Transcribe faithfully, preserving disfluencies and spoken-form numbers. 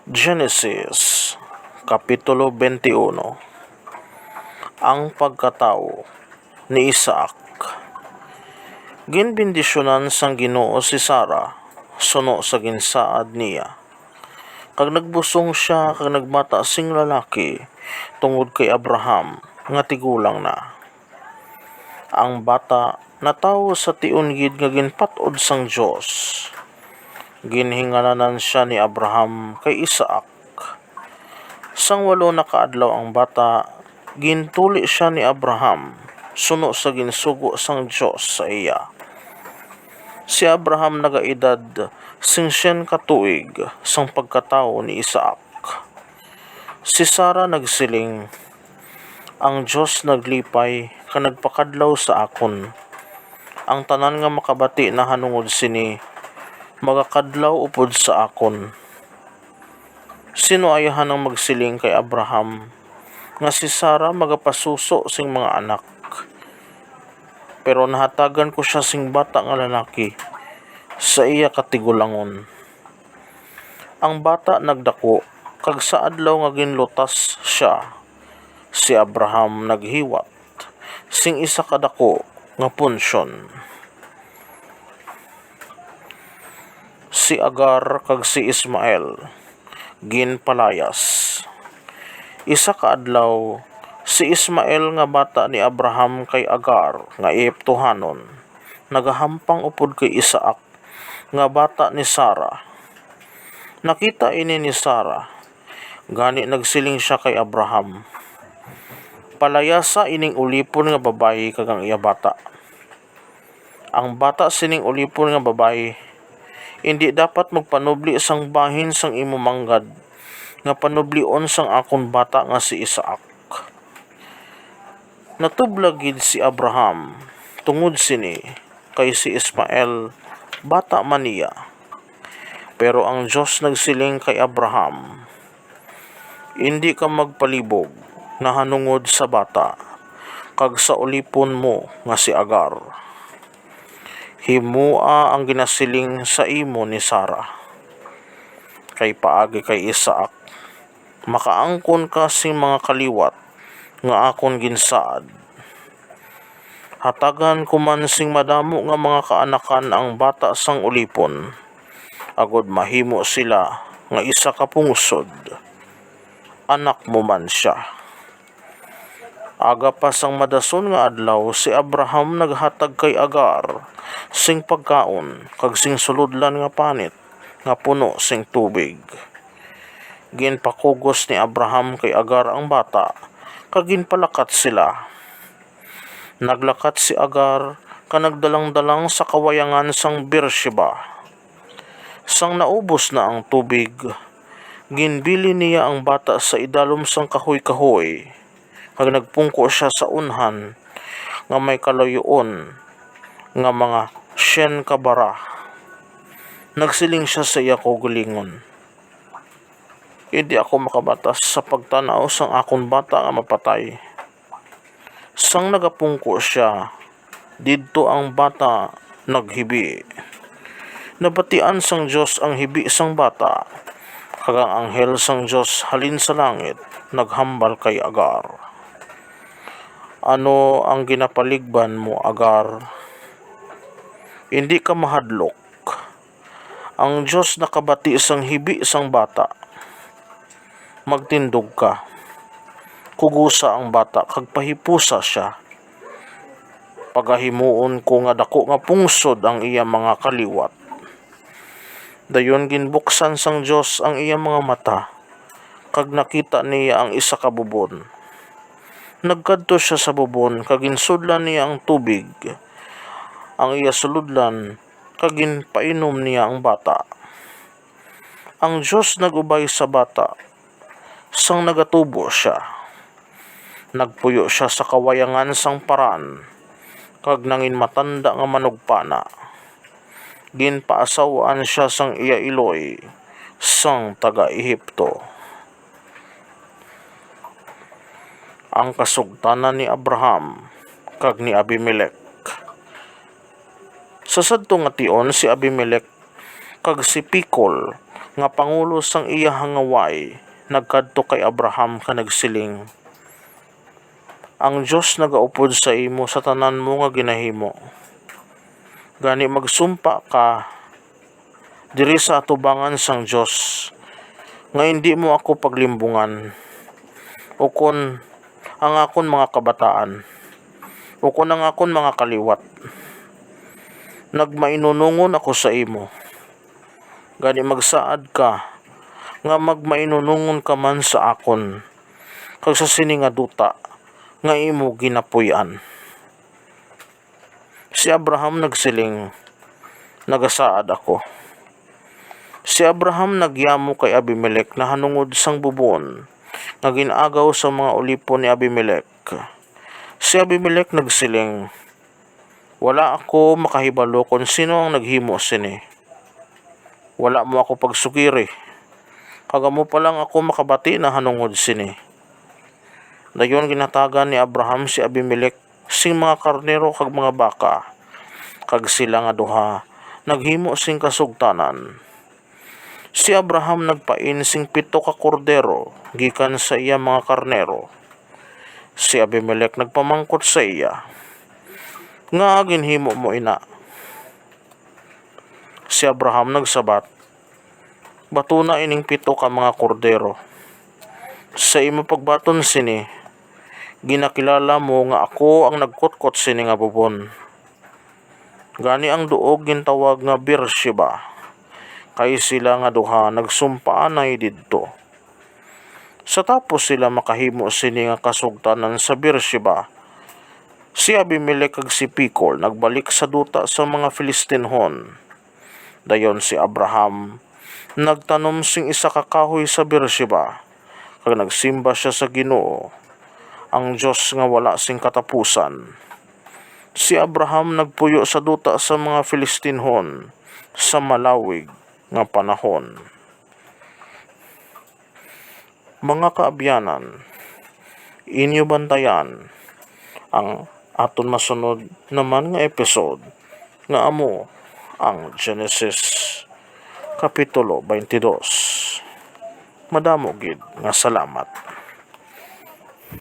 Genesis, Kapitulo twenty-one. Ang pagkatawo ni Isaac. Ginbendisyonan sang Ginoo si Sara suno sa ginsaad niya, kag nagbusong sia kag nagbata sing lalaki tungod kay Abraham nga tigulang na. Ang bata natawo sa tion gid nga ginpat-od sang Dios. Ginhingalanan sia ni Abraham kay Isaac. Sang walo na ka adlaw ang bata, gintuli sia ni Abraham suno sa ginsugo sang Dios sa iya. Si Abraham nagaedad sing syen ka tuig sang pagkatawo ni Isaac. Si Sara nagsiling, "Ang Dios naglipay kag nagpakadlaw sa akon. Ang tanan nga makabati nahanungod sini magakadlaw upod sa akon." Sino ayahan ang magsiling kay Abraham nga si Sara magapasuso sing mga anak? Pero nahatagan ko sia sing bata nga lalaki sa iya katigulangon. Ang bata nagdako, kag sa adlaw nga ginlutas sia, si Abraham naghiwat sing isa ka dako nga punsyon. Si Agar kag si Ismael ginpalayas. Isa ka adlaw, si Ismael nga bata ni Abraham kay Agar nga Egiptohanon nagahampang upod kay Isaac nga bata ni Sara. Nakita ini ni Sara, gani nagsiling sia kay Abraham, "Palayasa ining ulipon nga babayi kag ang iya bata." Ang bata sining ulipon nga babayi indi dapat magpanubli sang bahin sang imo manggad nga panublion sang akon bata nga si Isaac. Natublag gid si Abraham tungod sini, kay si Ismael bata man niya. Pero ang Dios nagsiling kay Abraham, "Indi ka magpalibog nahanungod sa bata kag sa ulipon mo nga si Agar. Himoa ang ginasiling sa imo ni Sara, kay paagi kay Isaac, makaangkon ka sing mga kaliwat nga akon ginsaad. Hatagan ko man sing madamo nga mga kaanakan ang bata sang ulipon, agod mahimo sila nga isa ka pungsod. Anak mo man sia." Aga pa sang madason nga adlaw, si Abraham naghatag kay Agar sing pagkaon kag sing sulodlan nga panit nga puno sing tubig. Ginpakugos ni Abraham kay Agar ang bata, kag ginpalakat sila. Naglakat si Agar kag nagdalang-dalang sa kawayangan sang Beersheba. Sang naubos na ang tubig, ginbilin niya ang bata sa idalom sang kahoy-kahoy, kag nagpungko sia sa unhan nga may kaluyoon nga mga syen ka bara. Nagsiling sia sa iya kaugalingon, "Indi ako makabatas sa pagtan-aw sang akon bata nga mapatay." Sang nagapungko sia, didto ang bata naghibi. Nabatian sang Dios ang hibi sang bata, kag ang anghel sang Dios halin sa langit naghambal kay Agar, "Ano ang ginapaligban mo, Agar? Indi ka mahadlok. Ang Dios nakabati sang hibi sang bata. Magtindog ka, kugosa ang bata kag pahipusa sia. Pagahimuon ko nga daku nga pungsod ang iya mga kaliwat." Dayon ginbuksan sang Dios ang iya mga mata, kag nakita niya ang isa ka bubon. Nagkadto sia sa bubon kag ginsudlan niya ang tubig, ang iya sulodlan, kag ginpainom niya ang bata. Ang Dios nag-ubay sa bata sang nagatubo sia. Nagpuyo sia sa kawayangan sang Paran, kag nangin matanda nga manugpana. Ginpaasawaan sia sang iya iloy, sang taga-Egipto. Ang kasugtanan ni Abraham kag ni Abimelec. Sa sadto nga tion, si Abimelec kag si Ficol nga pangulo sang iya hangaway nagkadto kay Abraham kag nagsiling, "Ang Dios nagaupod sa imo sa tanan mo nga ginahimo. Gani magsumpa ka diri sa atubangan sang Dios nga indi mo ako paglimbungan, ukon ang akon mga kabataan, ukon ang akon mga kaliwat. Nagmainunungon ako sa imo. Gani magsaad ka nga magmainunungon ka man sa akon kag sa sini nga duta nga imo ginapuy-an." Si Abraham nagsiling, "Nagasaad ako." Si Abraham nagyamo kay Abimelec nahanungod sang bubon nga gin-agaw sa mga ulipon ni Abimelec. Si Abimelec nagsiling, "Wala ako makahibalo kon sino ang naghimo sini. Wala mo ako pagsugiri, kag amo pa lang ako makabati nahanungod sini." Dayon ginhatagan ni Abraham si Abimelec sing mga karnero kag mga baka, kag sila nga duha naghimo sing kasugtanan. Si Abraham nagpain sing pito ka kordero gikan sa iya mga karnero. Si Abimelec nagpamangkot sa iya, "Ngaa ginhimo mo ina?" Si Abraham nagsabat, "Batuna ining pito ka mga kordero. Sa imo pagbaton sini, ginakilala mo nga ako ang nagkutkot sini nga bubon. Gani ang duog gintawag nga Beersheba, kay sila nga duha nagsumpaanay didto." Sa tapos sila makahimo sini nga kasugtanan sa Beersheba, si Abimelec kag si Ficol nagbalik sa duta sa mga Filistinhon. Dayon si Abraham nagtanom sing isa ka kahoy sa Beersheba, kag nagsimba sia sa Ginoo, ang Dios nga wala sing katapusan. Si Abraham nagpuyo sa duta sa mga Filistinhon sa malawig nga panahon. Mga kaabyanan, inyo bantayan ang aton masunod naman nga episode, nga amo ang Genesis Kapitulo twenty-two. Madamo gid nga salamat.